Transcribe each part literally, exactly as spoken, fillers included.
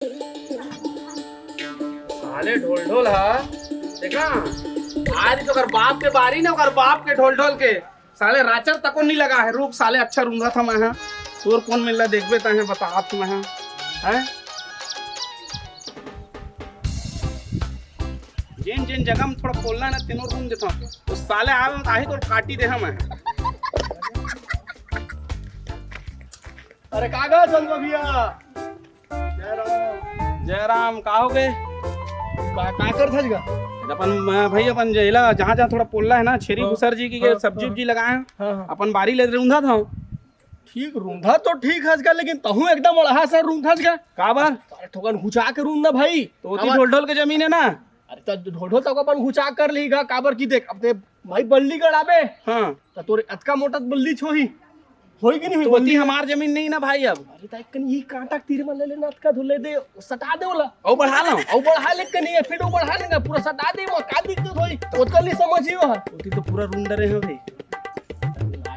साले ढोल ढोल हा, देखा, आज तो ओकर बाप के बारी ना, ओकर बाप के ढोल ढोल के। साले राचर तको नहीं लगा है, रुक साले, अच्छा रूंधा था मैं, हाँ। तोर कौन मिलना देखबे तहे, बता तू मैं, हाँ। हैं? जेन जेन जगह में थोड़ा पोलना है ना, तेनो रूंध देता हूँ। तो साले आवे में आही तो काटी दे हम। अरे का गा चंदवा भैया? जय राम। जय राम, का हो गए? का, का कर था जी का? अपन, अ, भाई अपन जेला जहाँ जहाँ थोड़ा पोलना है ना, छेरी हाँ। घुसर जी की हाँ, सब्जी हाँ। उब्जी लगाए हैं। हाँ, हाँ। अपन बारी ले रूंधा था। ठीक, रूंधा तो ठीक हस गा, लेकिन तहूँ एकदम अड़हा सा रूंधा हस गा। का बार? अरे थोकन हुचा के रूंध ना भाई। तो ओती हमार ढोल ढोल के जमीन है ना। अरे त ढोल ढोल तक अपन हुचा कर ली गा, काबर की देख, अब ते भाई बल्ली गड़ाबे। हाँ। त तोरे अतका मोटा बल्ली छोही, होई कि नहीं होई तो ओती बल्ली? हमार जमीन नहीं ना भाई अब। अरे त एक कन ई कांटा के तीर में ले लेना, अतका धुल ले दे, सटा दे ओला। औ बढ़ा लो। औ बढ़ा ले कनी, फिर वो बढ़ा लेगा, पूरा सटा दे, वो का दिक्कत होई? ओतका नहीं समझियो है। ओती तो पूरा रूंध डरे हो रे।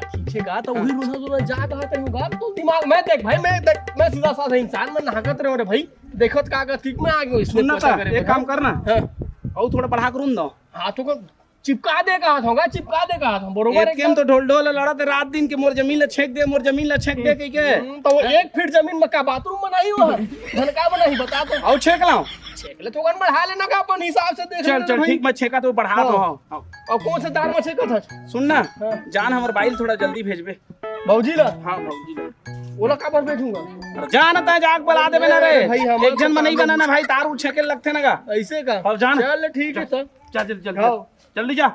खींचेगा तो वही रूंधा रूंधा जा कहा तक होगा। तो दिमाग मैं देख भाई, मैं देख, मैं सीधा साधा इंसान, मैं नहाकत रहे रे भाई। देखत का का ठीक मैं आ गयो इसमें सुनना पता था, करे एक बता। काम करना। हाँ। और थोड़ा बढ़ा के रूंध दो। हाँ, तो को चिपका दे कहा था, होगा चिपका दे कहा था, बरोबर एक एकदम। तो ढोल ढोल लड़त रात दिन के, "मोर जमीन ला छेक दे, मोर जमीन ला छेक दे," कह के। हम्म, तो वो एक फीट जमीन में का बाथरूम बनाई हो? धन का बनाई बता तो। और छेक लाओ। छेक ले तो कन बढ़ा लेना का अपन हिसाब से देख चल, लेना चल, भाई। ठीक, मैं छेका तो बढ़ा हाँ। दो, हाँ, हाँ। और कौन से तार में छेका था? सुन ना, हाँ। जान हमर बाइल थोड़ा जल्दी भेजबे। भौजी ला? हाँ, भौजी ला। ओला काबर भेजूंगा? अरे जा ना, तैं जाके बुला देबे ना रे। अरे भाई, हमार एक जन तो में नहीं काम बना ना भाई, तार उर छेके लगथे ना गा। ऐसे का? अब जा ना। चल, ठीक है, चल। चल, जल्दी, जल्दी, हाँ। जल्दी जा।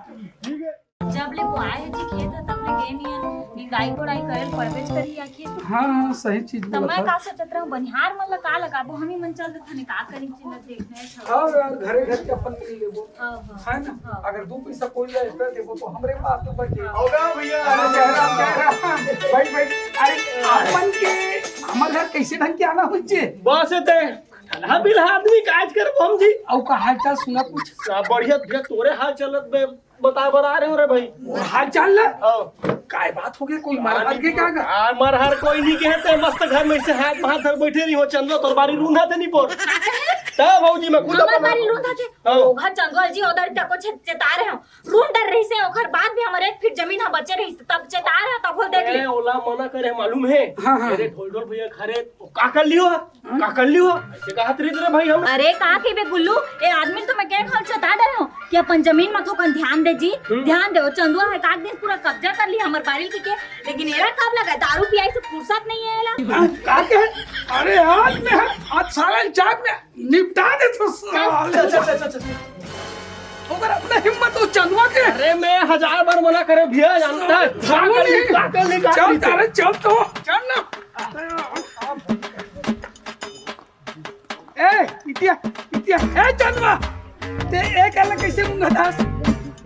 ठीक है। जब ले बोआए हे जी खेत ह, तब ले गे नियन निंदाई कोड़ाई करे ल पड़बेच करही आखिर। हाँ, हाँ, सही चीज त बोलत मैं हस। का सोचत रहूं, बनिहार मन ल का लगाबो, हमी मन चल देथन, का करी, चिल्ला देखने छव। हाँ यार, घरे घर के अपन मिल लेबो। हाँ, हाँ। है ना? हाँ। अगर दू पैसा कोई ला extra देबो तो हमरे पास तो बचे। होगा भैया। अरे जय राम, जय राम। बैठ, बैठ। अरे अपन के, हमर घर कैसे ढंग के आना होइचे? बस एते ठंडा बिल आदमी काज करबो हम जी। अउ का हाल चाल सुना कुछ? सब बढ़िया भैया, तोरे हाल चलत बे। बताए बर आ रहे हो रे भाई। मोर हाल चाल ला? हाँ। काय बात हो गया? कोई मर हर के का गा? आ, मर हर कोई नहीं कहते, मस्त घर में से हाथ हाथ धर बैठे रही हो, चंदवा तोर बारी रूंधा थे नहीं पोर। तब भौजी मैं खुद हमार अपन बारी रूंधा थे। हाँ। ओ घर चंदवा जी उधर तको छे-, चेता रहे हो। रूंध डर रही से, ओकर बाद भी हमर एक फीट जमीन ह बचे रही से, तब चेता रहे हो, तब हो देख ले। ए, ओला मना करे मालूम है? हाँ, हाँ। अरे ढोल ढोल भैया खरे, ओ का कर लियो? हाँ? का कर लियो? ऐसे कहा तरी रे भाई हम। अरे का कहिबे गुल्लू, ए आदमी तो मैं के घल चेता डरे हूँ कि अपन जमीन में थोकन ध्यान दे जी, हम्म। ध्यान दे। ओ चंदुआ है काक दिन पूरा कब्जा कर लिया हमर बारिल की के, लेकिन एला कब लगा दारू पियाई से फुर्सत नहीं है एला। हाँ, का के? अरे आज मैं, आज साला जाग में निपटा दे तो साले। चल, चल, चल, चल, चल। ओकर अपना हिम्मत हो चंदुआ के। अरे मैं हजार बार मना करे भैया, जानता है। धारू नहीं। का कर ली, का कर ली? चल तारे, चल तो, चल ना। ए, इतिया, इतिया, ए चंदवा, ते एक अलग कैसे मुंगा दास?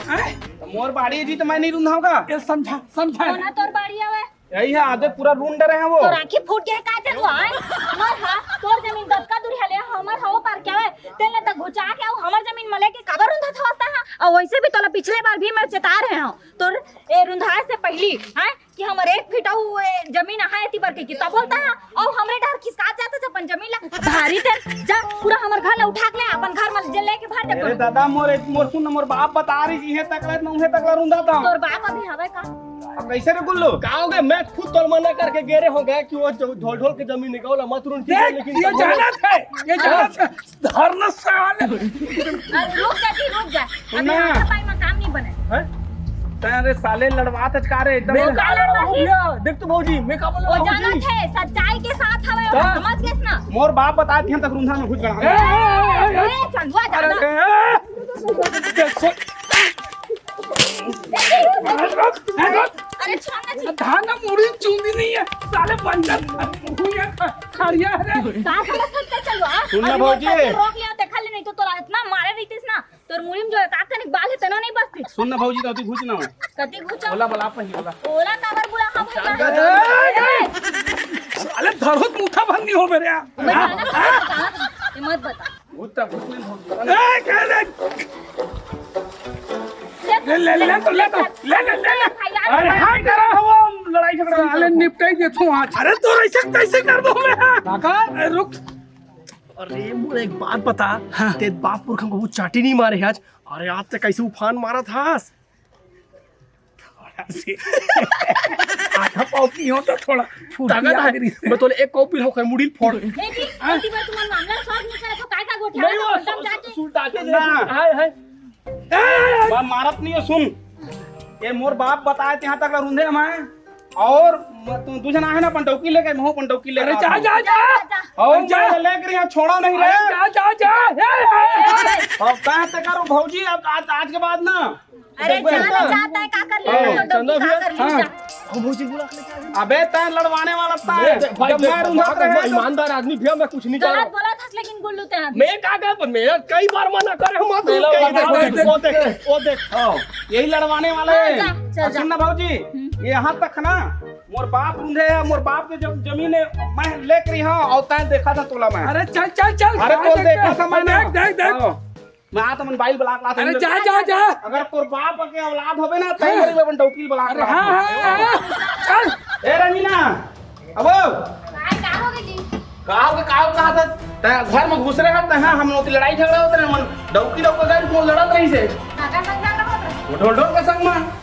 हैं? तो मोर बाड़ी जी तो मैं नहीं रूंधा होगा। ए समझा, समझा। कोना तोर बाड़ी आवे? यही है, आधे पूरा रूंध डरे हैं वो। तोर आँखी फूट गया का चंदवा, हैं? हमर हा, तोर जमीन दतका दूर हले, हमर हा वो पार क्या है? तेल तक घुचा के आओ, हमर जमीन मले के काबर रूंधा थवस्ता है? और वैसे भी तोला पिछले बार भी मैं चेता रहे हूँ, तोर ए रूंधा से पहली, हैं? कि हमर एक फीट अउ, ए, जमीन अहाय एती बर कहिके, तब बोलता है, अउ हमरे डहर खिसकात जात हे अपन जमीन ला। भारी ते जा, पूरा हमर घर ला उठा के ले, अपन घर में जे लेके भाग जा अरे कोनो। दादा, मोर, मोर सुन, मोर बाप बता रही जी, हे तकला, नौ हे तकला रुंधा था। तोर बाप अभी हवे का? अब कैसे रे गुल्लू? का हो गया? मैं खुद तोर मना करके गे रहे हो गया कि वो जो ढोल ढोल के जमीन निकाला, मत रुन, ठीक है, देख, लेकिन ये तब जाना था, ये जाना था। धरना साले। अरे रुक जा जी, रुक जा। अभी सुनना। हाथापाई में काम नहीं बने। हैं? तेरे साले लड़वात हच का रे एकदम। मैं का लड़वा हो भैया? देख तो भौजी, मैं का बोला वो भौजी? जाना थे, सच्चाई के साथ हवे, का? समझ गए ना? मोर बाप बता दिया तक रुंधा में घुस गया। ए, ए, ए, ए, ए। ए, चंदुआ अरे, जाना। ए, ए। देख, सो- देखी, अरे, रुक, रुक। अरे, छोड़ ना जी। धान ना मुड़ी चूंदी नहीं है, साले बंदर। हुई है, खा- खा रही है, अरे। का समझ सकते चलो, हाँ? सुन ना अभी वो भौजी। करके रोक लिया, देखा ले, नहीं तो तोला इतना मारे रही थी ना। तोर मुड़ी में जो है, का कनिक बाल है, तना नहीं बसती। सुन ना भौजी, तो तू घुस ना हो। कति घुसा? ओला बुला पहिली, ओला। ओला काबर बुला, हाँ भाई, चल, का चल, है? चल। ए! अरे धरो, मुठा भंगी हो मेरे यहाँ। मैं जाना था, बता, ये मत बता। घुस तक घुस नहीं भौजी। ए, कह दे। ले, ले, ले तो, ले तो, ले, ले, ले, ले। भाई, यार, अरे हाँ, करा हवा, लड़ाई झगड़ा साले नहीं निपटाई दे तू आज। अरे तो ऐसे कैसे कर दो मैं? काका? अरे रुक। अरे मोला एक बात बता। हाँ। तेरे बाप पुरखा को वो चाटी नहीं मारे आज। अरे आज तक कैसे उफान मारा था। आधा पाव पीओ तो थोड़ा फुर्ती ताकत आ है। गई। मैं तोले एक कॉपी हो कर मुड़ी फोड़। ए जी, अगली बार तुम्हारा मामला सॉल्व नहीं करे तो काय का गोठिया नहीं, वो एकदम सु-, जाके। सु-, सुलटा के ना। हाय, हाय। मैं मारत नहीं हो, सुन। ये मोर बाप बताए ते यहाँ तक ला रुंधे हम आए। और म-, तू दू जना है ना, पंडौकी लेके, महू पंडौकी लेके अरे, जा, आता हूँ। जा, जा। जा, जा। और अरे, जा। मैं लेके यहाँ छोड़ा नहीं अरे, रे। जा, जा, जा। हे, हे, हे। अब कहाँ तक करूँ भौजी, अब आज, आज के बाद ना। अरे, देखो, जाना एकदम। चाहता है, का कर ले, हाँ, तो चंदा का भैया, कर ले, हाँ। जा। ओ भौजी बुला के लेके आ। अबे, तैं लड़वाने वाला था। मैं दे-, भाई, जब देख, मैं रुंधत बात रहे है, तो ईमानदार आदमी भैया, मैं कुछ नहीं कर रहा। गलत बोला था, लेकिन गुल्लू तैं आदमी। मैं का कर, मैं कई बार मना करे हूँ, तू मेरा कहीं बात देख, है। ओ देख, ओ देख, ओ देख। हाँ, यही लड़वाने वाला हाँ, है। जा, चल, और जा। सुन ना भौजी, हम्म। ये यहाँ तक ना, मोर बाप रुंधे है, मोर बाप के जब जमीन है, मैं लेकर यहाँ और तैं देखा था तोला मैं। अरे चल, चल, चल, अरे चल, तोला चल, देखा चल। था मैं ना। देख, देख, देख। हाँ। मैं आ तो मन बाइल ब्लाक लात अरे हूँ। जा, जा, जा। अगर तोर बाप के औलाद होबे ना, तई हाँ। मेरे अपन डौकील ब्लाक अरे लात हाँ, हूँ। हाँ, हाँ, हाँ। चल। ए रंगीना, अबो। काय का हो गई जी? काव के काव कहा था? तै घर में घुस रहे हस, तै हम लोग की लड़ाई झगड़ा होत रहे, मन डौकी डौका गए, फोन लड़त रही से। काका संग झगड़ा होत रहे? वो ढोल ढोल के संग में।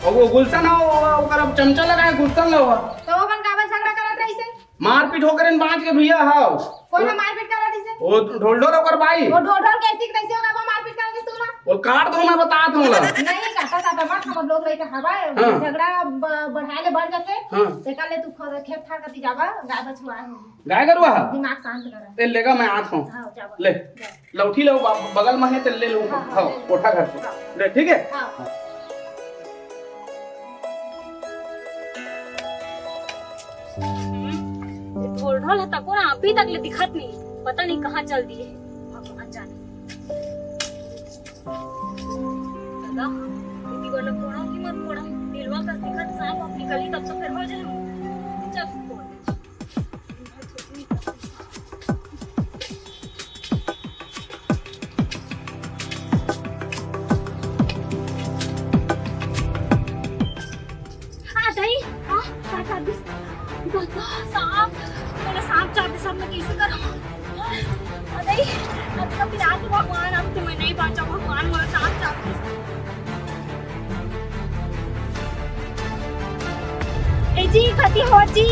और वो गुलशन हो, वो, वो, ओकर अब चमचा लगा है, गुलशन लो। तो वो अपन काबर झगड़ा करत रही से? मारपीट होकर इन बांच के भैया हाव। कोन ह मारपीट करत रहिसे? वो ढोलढोल ओकर बाई। वो ढोलढोल कैसी के तैसी होगा, वो मारपीट करत रहिसे तुमन? वो काट दो, मैं बतात हूँ ला। नहीं, काटा साटा मत, हमर लोग लइका हवा, हाँ। झगड़ा ब-, बढ़ाए ले बढ़ जाथे। हाँ। तेकर ले तू ख-, खेत खार कती जावा, गाय बछवा है। गाय गरुवा है? दिमाग शांत कर। ते लेगा, मैं आत हूँ। हाँ, जावा। ले। जा। लौठी लो, बा-, बगल में है, ते ले लो। हाँ, हाँ, हाँ, ले लो। कोठा घर से। हाँ। ले, ठीक है? हाँ। ढोल ढोल ह तको ना अभी तक ले दिखत नहीं, पता नहीं कहाँ चल दिए। भगवान जाने। दादा, दीदी वाला कोड़ा की मत कोड़ा, दिलवा का दिखत सांप वाप निकली तब तो फिर हो जाए। चल, कोड़। आ, दाई, आ, का कर दिस? दादा, सांप, मोला सांप चाट दिस, अब मैं कैसे करूँ? आ, दाई, अब तो पिला दे भगवान, अब तुम्हें नहीं बांचा भगवान, मोला सांप चाट दिस। ए जी, कति हो जी?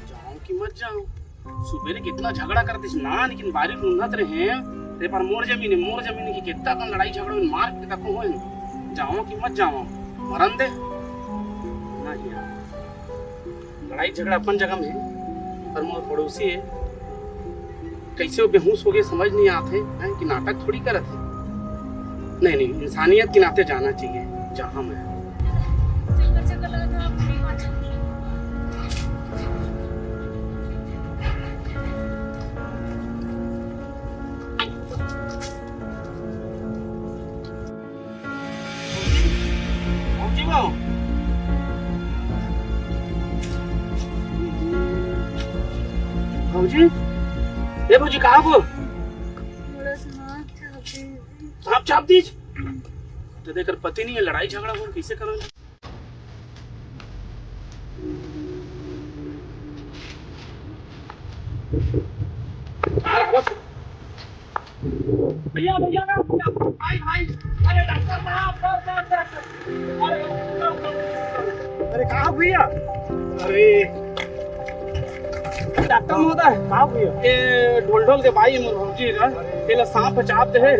जाओ कि मत जाओ, सुबेरे कितना झगड़ा करतिस ना, लेकिन बारी ढूंढत रहे, ते पर मोर जमीन है, मोर जमीन है कि कितना कन लड़ाई झगड़ा में मार के तको होए। जाओ कि मत जाओ, मरन दे। ना किया। लड़ाई झगड़ा अपन जगह में हे, पर मोर पड़ोसी हे, कैसे वो बेहोश हो गए, समझ नहीं आत हे, हैं, कि नाटक थोड़ी करत हे। नहीं, नहीं, इंसानियत के नाते जाना चाहिए जहाँ में। चक्कर, चक्कर लगा था, आप नहीं बात। भौजी बा। भौजी, ए भौजी, कहाँ हो? मोला सांप चाप दीस। सांप चाप दीस? तो देख, पति नहीं है, लड़ाई झगड़ा हो, कैसे करो? भैया, भैया, भाई, भाई, अरे डॉक्टर साहब, सर, सर, सर, सर। अरे, अरे, कहाँ भैया? अरे, डॉक्टर महोदय। कहाँ भैया? ये ढोल ढोल के भाई मोर भौजी हे, ये ला सांप चाप दे हे।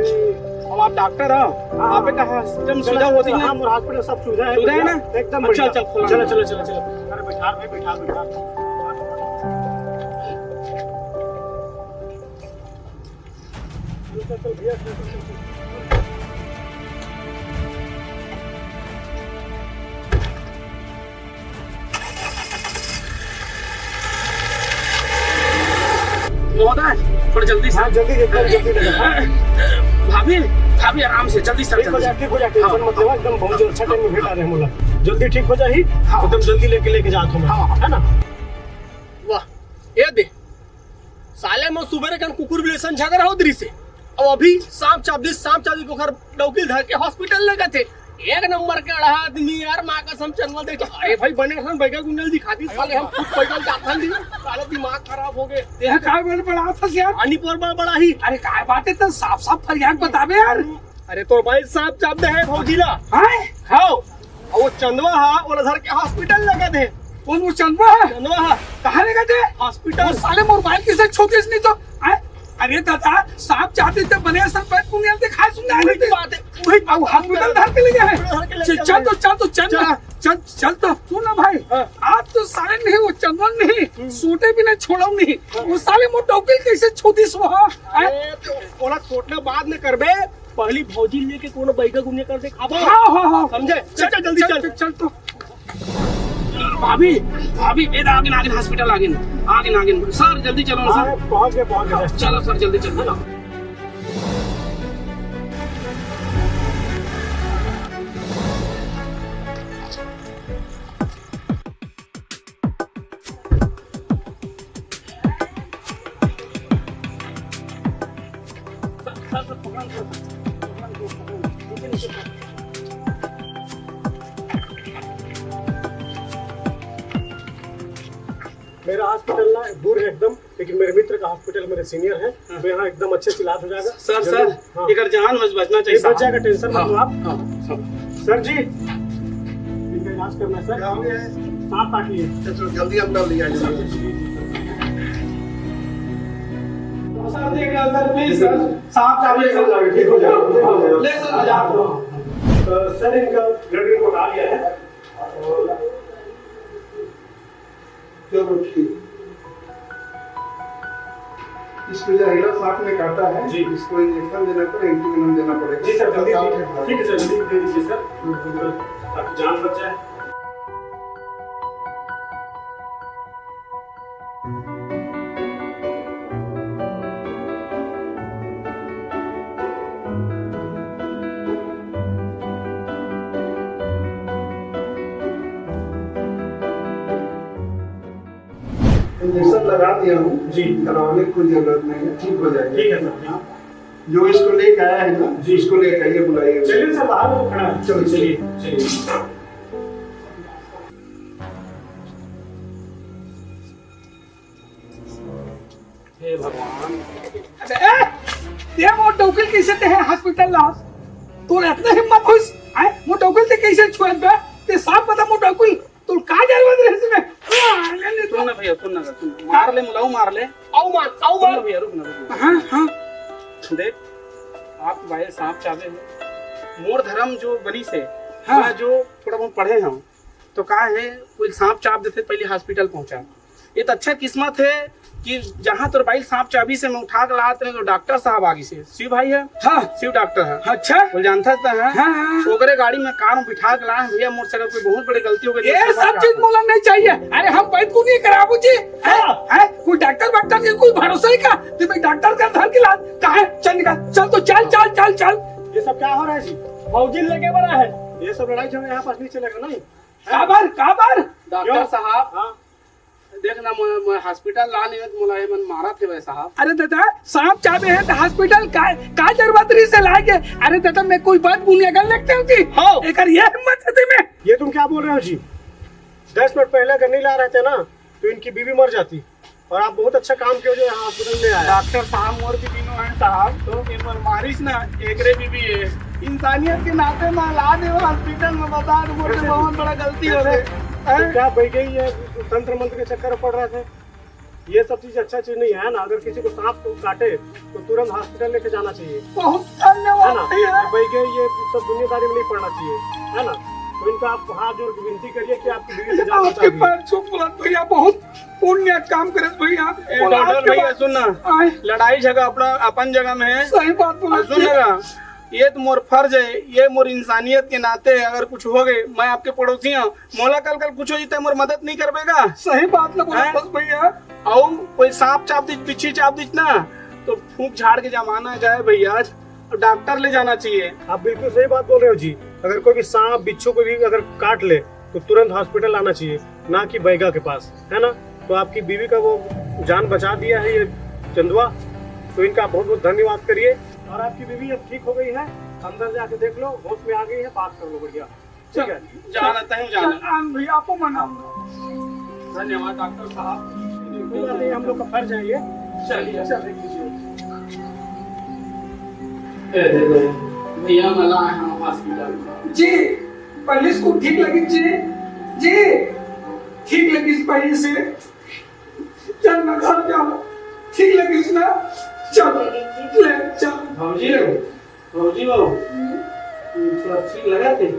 अब आप डॉक्टर हो, हाँ, आप हाँ। कहाँ सिस्टम चलो, सुविधा चलो, होती चलो, है? हाँ, मोर हॉस्पिटल सब सुविधा है, सुविधा है बढ़िया। ना? एकदम अच्छा, बढ़िया। चल, खोला चलो, ना। चलो, चलो, चलो, चलो। अरे, बैठा रे, बैठा, बैठा। महोदय, थोड़ा जल्दी से। हाँ, जल्दी, एकदम जल्दी ले जाओ। भाभी, भाभी, आराम से, जल्दी से, ठीक हो जल्दी जा, से। ठीक हो जा, हाँ। टेंशन मत लेवा, एकदम बहुत जल्द अच्छा टाइम में भेटा रहे मोला। जल्दी ठीक हो जाही, हाँ। एकदम जल्दी लेके, लेके जात हूँ मैं, हाँ। है ना? वाह, ये दे। साले मोर सुबेरे कन कुकुर बिलेसन झगड़ा होत रिहिसे। अब अभी सांप चाप दिस, सांप चाप दिस, ओखर डौकी ल धर के हॉस्पिटल लेगथे। एक नंबर के अड़हा आदमी यार, माँ कसम चंदवा देख। अरे भाई, बने सन बैगा गुंडल दिखाती, साले हम खुद पैदल जाथन दी, साले दिमाग खराब हो गए। यह काय बड़ बड़ा था यार? पानी पर बड़ बड़ा ही। अरे काय बात है, तो साफ साफ फरियाद बताबे यार। अरे तोर भाई सांप चाब दे हे भौजी ला। हैं? हाव। अउ वो चंदवा हा, ओला धर के हॉस्पिटल लगे दे। कौन वो चंदवा है? चंदवा हा। कहाँ लगे दे? हॉस्पिटल। वो साले मोर भाई किसे छोटे से नहीं तो, हैं? अरे दादा, सांप चाबे त बने सन पैर पुनिया दिखा सुन वही बात है, वही अब हॉस्पिटल धर के ले गया है। हॉस्पिटल धर के ले चल, गया चल है। तो, चल तो, चल चल। ना, चल, चल तो, सुन ना भाई, हाँ। आज तो साले नहीं, वो चंदवा नहीं, हम्म। सोटे भी नहीं, छोड़ा नहीं। हाँ। वो साले मोर डौकी कैसे छोटी सो, हाँ? अरे, तो ओला सोटना बाद में करबे, पहली भौजी लेके कोनो बैगा गुनिया कर दे खाबो। हाँ, हाँ, हाँ। समझे? चल, चल, जल्दी चल, चल। चल, चल तो। भाभी, भाभी, ए आगे, आगे हॉस्पिटल आगे, आगे, आगे। सर, जल्दी चलो ना, हाँ, सर। पहुंच गए, पहुंच गए, सर। चलो सर, जल्दी चलो। मेरा हॉस्पिटल ना दूर है एकदम, लेकिन मेरे मित्र का हॉस्पिटल मेरे सीनियर है, हाँ। तो यहाँ एकदम अच्छे से इलाज हो जाएगा। सर, जल्दी, सर, हाँ। एकर जान बच-, बचना चाहिए, नहीं, बच साहब। जाएगा, टेंशन मत लो आप। हाँ, हाँ। सर जी, इनका इलाज करना है सर। क्या हो गया है? सांप काट लिए। चलो, चलो, जल्दी हम कर लिया जाए। सर, देख लो सर, प्लीज सर, सांप काट लिए। ठीक हो जाएगा, ठीक हो जाएगा। ले सर, आ जाओ। अ, सर, इनका ब्लड रिपोर्ट आ गया है। चलो ठीक। इसको जहरीला सांप ने काटा है, जी। इसको इंजेक्शन देना पड़ेगा, एंटीवेनम देना पड़ेगा। जी सर, जल्दी, ठीक है सर, जल्दी दे दीजिए सर। हम्म। ताकि जान बच जाए। इंजेक्शन लगा दिया हूँ जी। डराने की कोई जरूरत नहीं है, ठीक हो जाएगा। ठीक है सर, हाँ। जो इसको लेके आया है ना, जी। इसको लेके आइए, बुलाइए। चलिए सर, बाहर वो खड़ा है। चलो, चलिए, चलिए। हे भगवान। अबे, ए, ते मोर डौकी ल कैसे ते हे हॉस्पिटल ला? तोर इतना हिम्मत होइस, आय, मोर डौकी ल ते कैसे छुए बे? ते साफ बता मोर डौकी ल, तोर का जरूरत रहे इसमें? आ, ले, ले, सुन ना भैया, सुन ना, सुन ना। मार ले, मुलाऊ मार ले। अउ मार, अउ सुन ना मार। भैया, रुक ना, रुक ना। हाँ, हाँ। देख, आप भाई सांप चाबे हो। मोर धर्म जो बनी से, हाँ। मैं जो थोड़ा बहुत पढ़े हूँ, तो का है, कोई सांप चाब देथे, पहले हॉस्पिटल पहुंचा। ये तो अच्छा किस्मत है कि जहां तोर बाई सांप चाबी से मैं उठा के लात रहे, तो डॉक्टर साहब आगे से, शिव भाई है, हाँ। शिव डॉक्टर है। अच्छा। बोल जानता था, है? हाँ, हाँ। ओकरे गाड़ी में कार में बिठा के लाए भैया, मोर से अगर कोई बहुत बड़ी गलती हो गई तो ये क्षमा सब चाहता चीज हूँ। बोला नहीं चाहिए। अरे हम बैठ को नहीं कराबू जी। हैं? हाँ। हैं? कोई डॉक्टर वॉक्टर के कोई भरोसा ही का? तो मैं डॉक्टर का धर के ला, कहा है? चल निकल, चल तो चल, चल, चल, चल। ये सब क्या हो रहा है जी? भौजी लेके बड़ा है। ये सब लड़ाई झगड़ा यहाँ पास नहीं चलेगा, नहीं? काबर, काबर? डॉक्टर क्यों? साहब, हाँ। देख ना, मैं, मैं हॉस्पिटल ला नहीं तो मोला ये मन मारा थे भाई साहब। अरे दादा, सांप चाबे है तो हॉस्पिटल का, का जरूरत रही से लाए के? अरे दादा, मैं कोई बात बुनिया कर लगते हूँ जी। हाँ। एकर ये हिम्मत है तुम्हें? ये तुम क्या बोल रहे हो जी? दस मिनट पहले अगर नहीं ला रहे थे ना, तो इनकी बीवी मर जाती। और आप बहुत अच्छा काम किए हो जो यहाँ हॉस्पिटल में आए। डॉक्टर साहब, मोर भी दिनों हैं साहब, तो ये मन मारिस ना, एकरे भी, भी है। इंसानियत के नाते मैं ला दे हॉस्पिटल में, बता दो, मोर से कैसे? बहुत बड़ा गलती हो कैसे? गई। हैं? तो क्या बैठे ही है, तंत्र मंत्र के चक्कर में पड़ रहे थे? ये सब चीज अच्छा चीज नहीं है ना। अगर किसी को सांप को काटे तो तुरंत हॉस्पिटल लेके जाना चाहिए, बहुत है ना? धन्यवाद भैया। बैठे ये सब दुनियादारी में नहीं पड़ना चाहिए, है ना? तो इनका आप हाथ जोड़ के विनती करिए कि आपकी बीवी को जान बचा आपके दीजिए। पैर छू बुलंद भैया, बहुत पुण्य काम करे भैया। ए, बोला डॉक्टर आपके भैया, बाद सुन ना। आए। लड़ाई झगड़ा अपना अपन जगह में है। सही बात बोला और सुन जी। ना, ये तो मोर फर्ज है, ये मोर इंसानियत के नाते है। अगर कुछ हो गए, मैं आपके पड़ोसी हूँ, मोला कल कल कुछ हो जाता है, मोर मदद नहीं करबेगा? सही बात ना बोला हैं? बस भैया। अउ कोई सांप चाप दीच, बिच्छी चाप दीच ना, तो फूंक झाड़ के जमाना जाए भैया, आज डॉक्टर ले जाना चाहिए। आप बिल्कुल सही बात बोल रहे हो जी। अगर कोई भी सांप बिच्छू को भी अगर काट ले तो तुरंत हॉस्पिटल आना चाहिए, ना कि बैगा के पास, है ना? तो आपकी बीवी का वो जान बचा दिया है ये चंदवा, तो इनका बहुत बहुत धन्यवाद करिए। और आपकी बीवी अब ठीक हो गई है, अंदर जाके देख लो, होश में आ गई है, बात कर लो बढ़िया। ठीक है। जाना तहीं जाना। चल, आनंद भैया, आपको मन। धन्यवाद डॉक्टर साहब। कोई बात नहीं, हम लोग का फर्ज है ये। चलिए। चल, देख लीजिए। ए, दे दो। भैया, मला है हम हॉस्पिटल। जी, पहले इसको ठीक लगी जी। जी, ठीक लगी पहले से। चल ना घर जाओ, ठीक लगिस ना? चल, ले, चल। भौजी, भौजी हो, हम्म। थोड़ा ठीक लगा थे?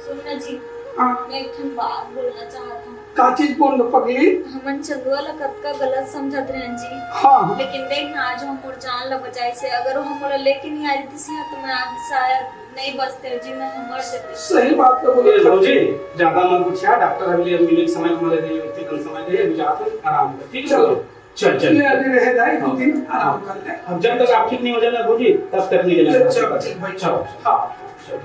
सुन ना जी, हाँ। मैं एक ठन बात बोलना चाहत हूँ। का चीज बोल दो पगली? हमन चंदुआ ला कतका गलत समझत रहन जी। हाँ। लेकिन देख ना, आज हम मोर जान ला बचाइस हे। अगर वो हमला लेके नहीं आ रही थी, तो मैं आज शायद नहीं बचते जी, मैं मर जाते। सही बात तो बोले ए, भौजी, ज्यादा मत गुस्सा, डॉक्टर अगले मिले के समय हमारे लिए, उतने कम समय दे, अभी जाकर आराम कर, ठीक है? चलो। चल, चल। ले, अभी रहे दाई, दो दिन आराम कर ले। अब जब तक आप ठीक नहीं हो जाना भौजी, तब तक नहीं जाना। चल, चल, ठीक भाई। चलो। हाँ, चलो।